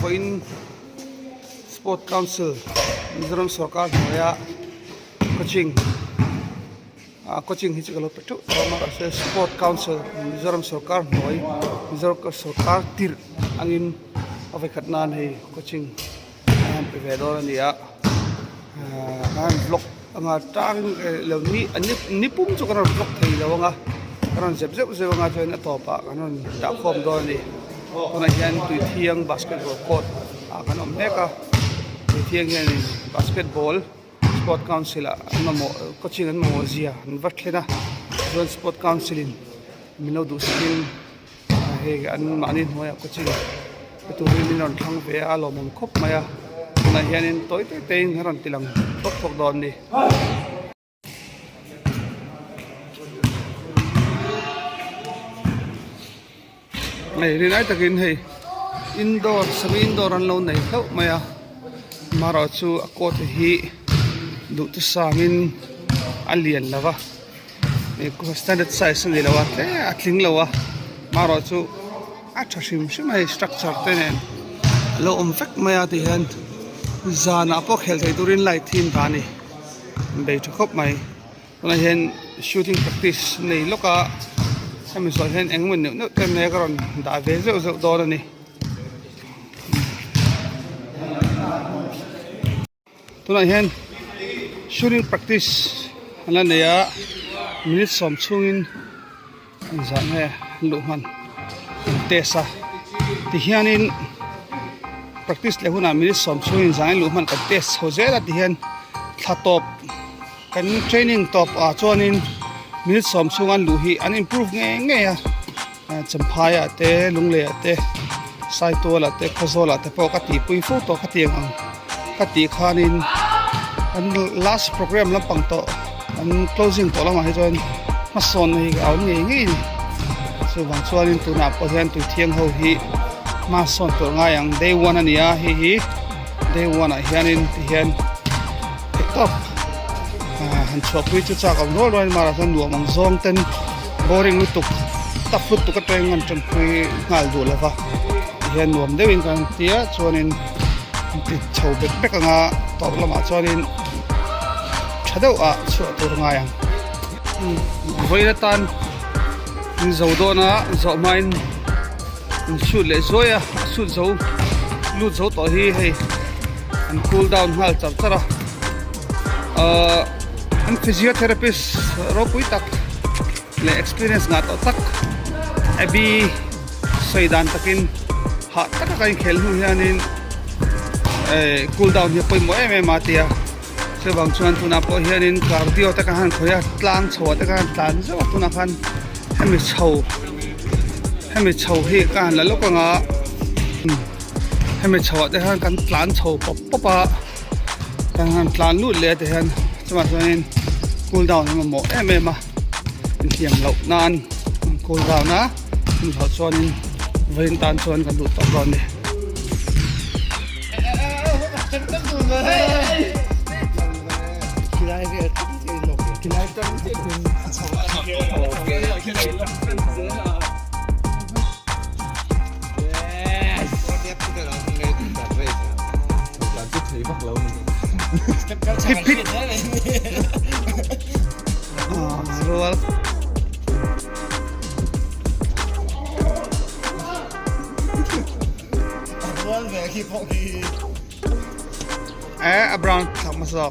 Vawiin Sport Council Mizoram sorkar hnuaia coaching ah coaching hi chu ka lo pe teuh tawh a mahse Sport Council Mizoram sorkar hnuai Mizoram sorkar tirh angin a vawikhat nan hei coaching an han pe ve dawn a ni a ahh an vlog anga tang lo ni ni pum chu kan rawn vlog thei lo ang a kan rawn zep zeuh zeuh anga chuan a tawpah kan rawn dah khawm dawn a ni tunah hian tuithiang basketball court ah kan awm mek a tuithiang hianin basketball sport council ah an mamawh coaching an mamawh zia an va thlen a chuan sport council in min lo duhsakin. Hei an mahni hnuaiah coaching pe turin min rawn thlang ve a lawmawm khawp mai a tunah hianin tawi tawi te in a rawn ti lang thawk thawk dawn a ni. Hei rinai takin hei indoor semi indoor an lo nei hlauh mai a amaherawhchu a court hi duhthusam in a lian lo va. Standard size a ni lo a tle a tling lo a marawh chu a tha hrim hrim a hei structure te nen a lo awm vek mai a ti hian zanah pawh khel thei turin light hi an dah a ni an bei tha khawp mai tunah hian shooting practice a nei lawk a hemi zawh hian engemaw neuh neuh te mek a rawn dah ve zeuh zeuh dawn a ni. Tunah hian shooting practice an la nei a minute sawm chhungin engzah nge an luh hman an test a tihianin practice leh hunah minute sawm chhungin zah an luh hman kan test chho zel a tihian thla tawp kan training tawp ah chuanin minute sawm chhung an luh hi an improve ngei ngei a. Champhai ah te Lunglei ah te Saitual ah te Khawzawl ah te pawh ka tihpui fo tawh ka tiang ang ka tih khanin an last program lampang tawh an closing tawh lamah hi chuan hmasawn na hi a awm ngei ngei a ni chuvang chuanin tunah pawh hian tuithiang ho hi hmasawn tur ngai ang day one a ni a hei hi day one ah hianin tihian theihtawp han chhuahpui chu chak awm rual rualin mahse nuam ang zawng ten. Boring lutuk tough lutuk atangin an tanpui nghal duh lova tihian nuam deuhin kan ti a chuanin an ti chho bek bek anga tawp lamah chuanin tha deuh ah chhuah tur a ngai ang. Vawiin atan in zo dawn a zawh hmain in shoot leh zuai a a shoot zo lut zo tawh hi hei an cool down nghal char char a ahh an physiotherapist ropui tak leh experience ngah tawh tak Abby sawi dan takin hah taka kan inkhel hnu hianin eh cool down hi a pawimawh em em a tia chuvang chuan tunah pawh hianin cardio te kan han khawih a tlang chho ah te khan tlan zeuh a tunah khan hemi chho hemi chho hi ka han la lawk ang a hemi chho ah te hian kan tlan chho pawp pawp a. Kan han tlan lut leh te hian chungah chuanin cool down an mamawh em em a inthiam loh nan an cool down a chumi zawh chuanin vawiin tan chuan kan duh tawp dawn a ni. Phit phit Rual Eh a brown thak hmasa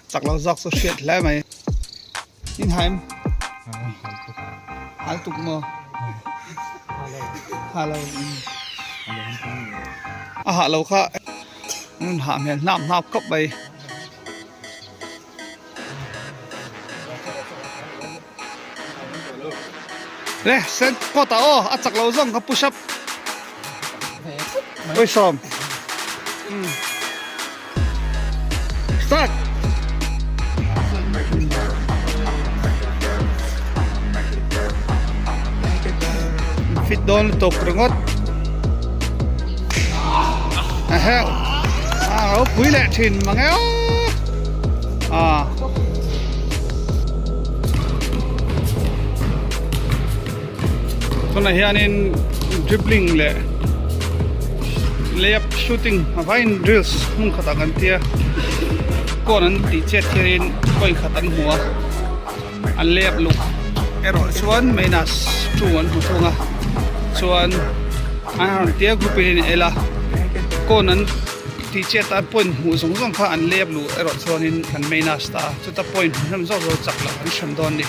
Chak lo zawk chu hriat hle mai. In haim hal tuk maw? Ha lo. A ha lo kha an ha hmel hnap hnap khawp mai. Le sen kawt ah aw a chak lo zawng kha push up. Oi sawm. Start. Fit dawn lutuk ringawt. Eheu. A ropui leh thin mang e aw. Ah. Tunah hianin dribbling leh layup shooting a vaiin drills hmun khatah kan tia kawn an tih chet hianin point khat an hmu a an layup luh erawh chuan minus 2 an hmu thung a chuan an rawn tia group in an el a kawn an tih chet a point hmuh zawng zawng kha an layup luh erawh chuanin an minus ta a chuta point hmu hnem zawk zawk chak loh an hrem dawn a ni.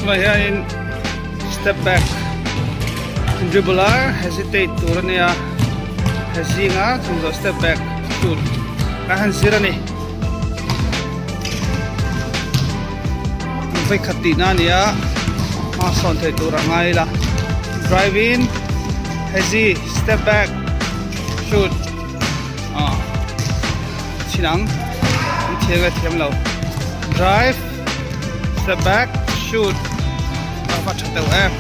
Tunah hianin step back dribble a hesitate tur a nia he zinga chung zawh step back tur a han zir a ni vawikhat tihna a ni a hma sawn theih tur a ngai ila drive in hesi step back shoot ah chin ang an thiam nge thiam lo drive step back shoot a va tha deuh em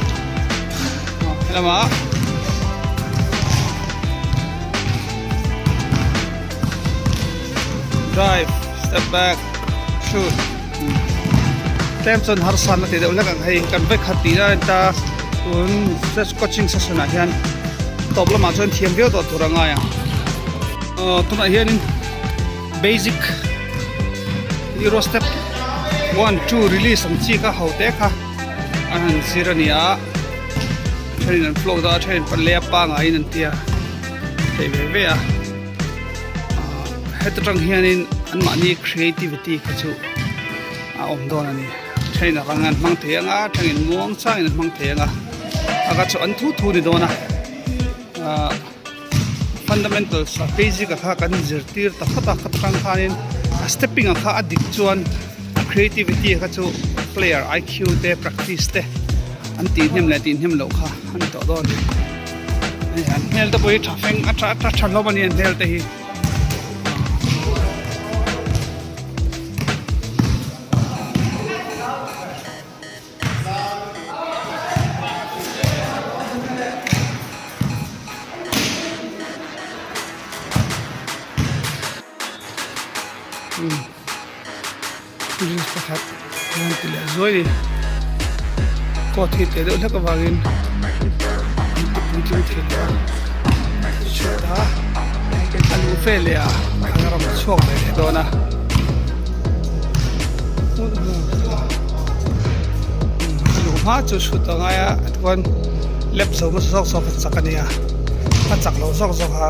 helamah drive step back shoot tlem chuan harsa na ti deuh hlek ang hei kan vek khat tih lai ta tun coaching session ah hian tawp lamah chuan thiam viau tawh tur a ngai ang aw tunah hianin basic euro step 1 2 release ang chi kha ho te kha an han zir a ni a thenin an float a thenin pale a pangaiin an tia thei ve ve a. Heta tang hianin anmahni creativity kha chu a awm dawn a ni thenin a rang an hmang thei ang a thenin muang changin an hmang thei ang a a kha chu an thu thu ni dawn a ahh fundamentals a basic a kha kan zirtir ta phawt a khata tang khanin a stepping a kha a dik chuan a creativity kha chu player I_Q te practice te an tih hnem leh tih hnem loh kha a ni tawh dawn a ni. Hei an hmel te pawh hi tha feng a tha tha tha hlawm a ni an hmel te hi. Drinks pakhat an ti leh zuai a ni coat hi teh deuh hlek avangin an ti puitling thei lo a chhuatah a luh ve leh a an rawn chhuak ve leh dawn a a luh hma chu chhut a ngai a tichuan lep zo hmasa zawk zawk a chak a nia a chak loh zawk zawk a.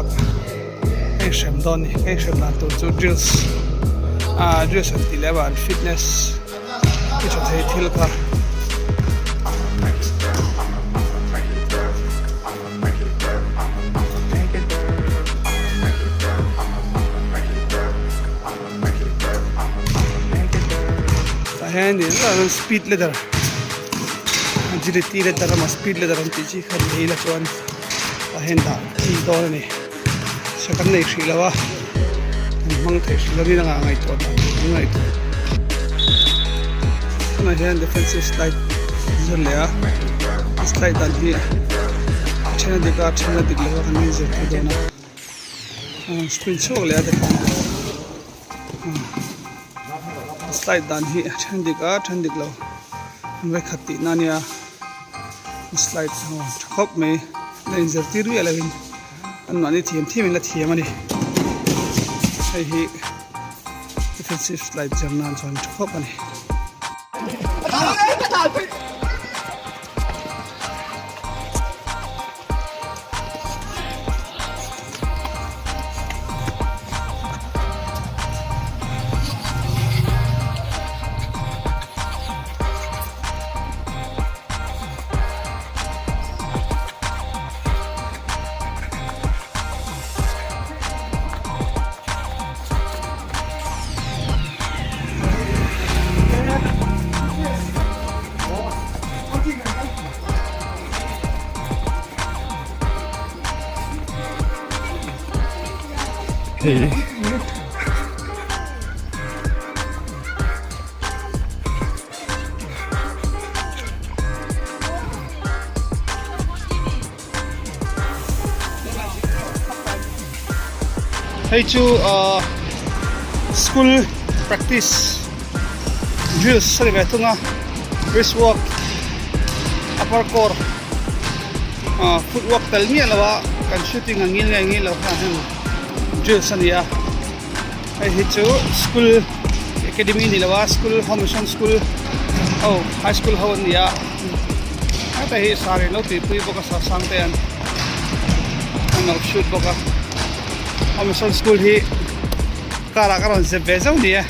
Hei hrem dawn ni hei hrem dan tur chu drills ah drills an tih leh avang fitness ti tha thei thil kha. Tah hian speed ladder agility ladder emaw speed ladder an tih chi kha ni ila chuan tah hian dah chi dawn a ni. Sa kan nei hrih lo a, kan hmang thei hrih lo ni dangah ngaihtuah dan tur kan ngaihtuah. Tunah hian defensive slide zir leh a, a slide dan hi a then a dik a, a then a dik lo a kan inzir thei dawn a. Screen chhuak leh a te khan. Slide dan hi a then dik a then dik lo an vawikhat tihna a nia slide ho tha khawp mai la inzirtir miah lovin an mahni thiam thiam in la thiam a ni hei hi defensive slide zir nan chuan tha khawp a ni. Hei hei chu ahh school practice drills a ni ve thung a wrist work upper core ahh foot work tel miah lo a kan shooting ang ngil nge ngil lo kha heng drills a ni a hei hi chu school academy ni lo a school home mission school ho high school ho an ni a heta hi saree lo tuipui bawk a sasang te an an lo shoot bawk a home mission school hi car ah ka rawn zep ve zauh ni e.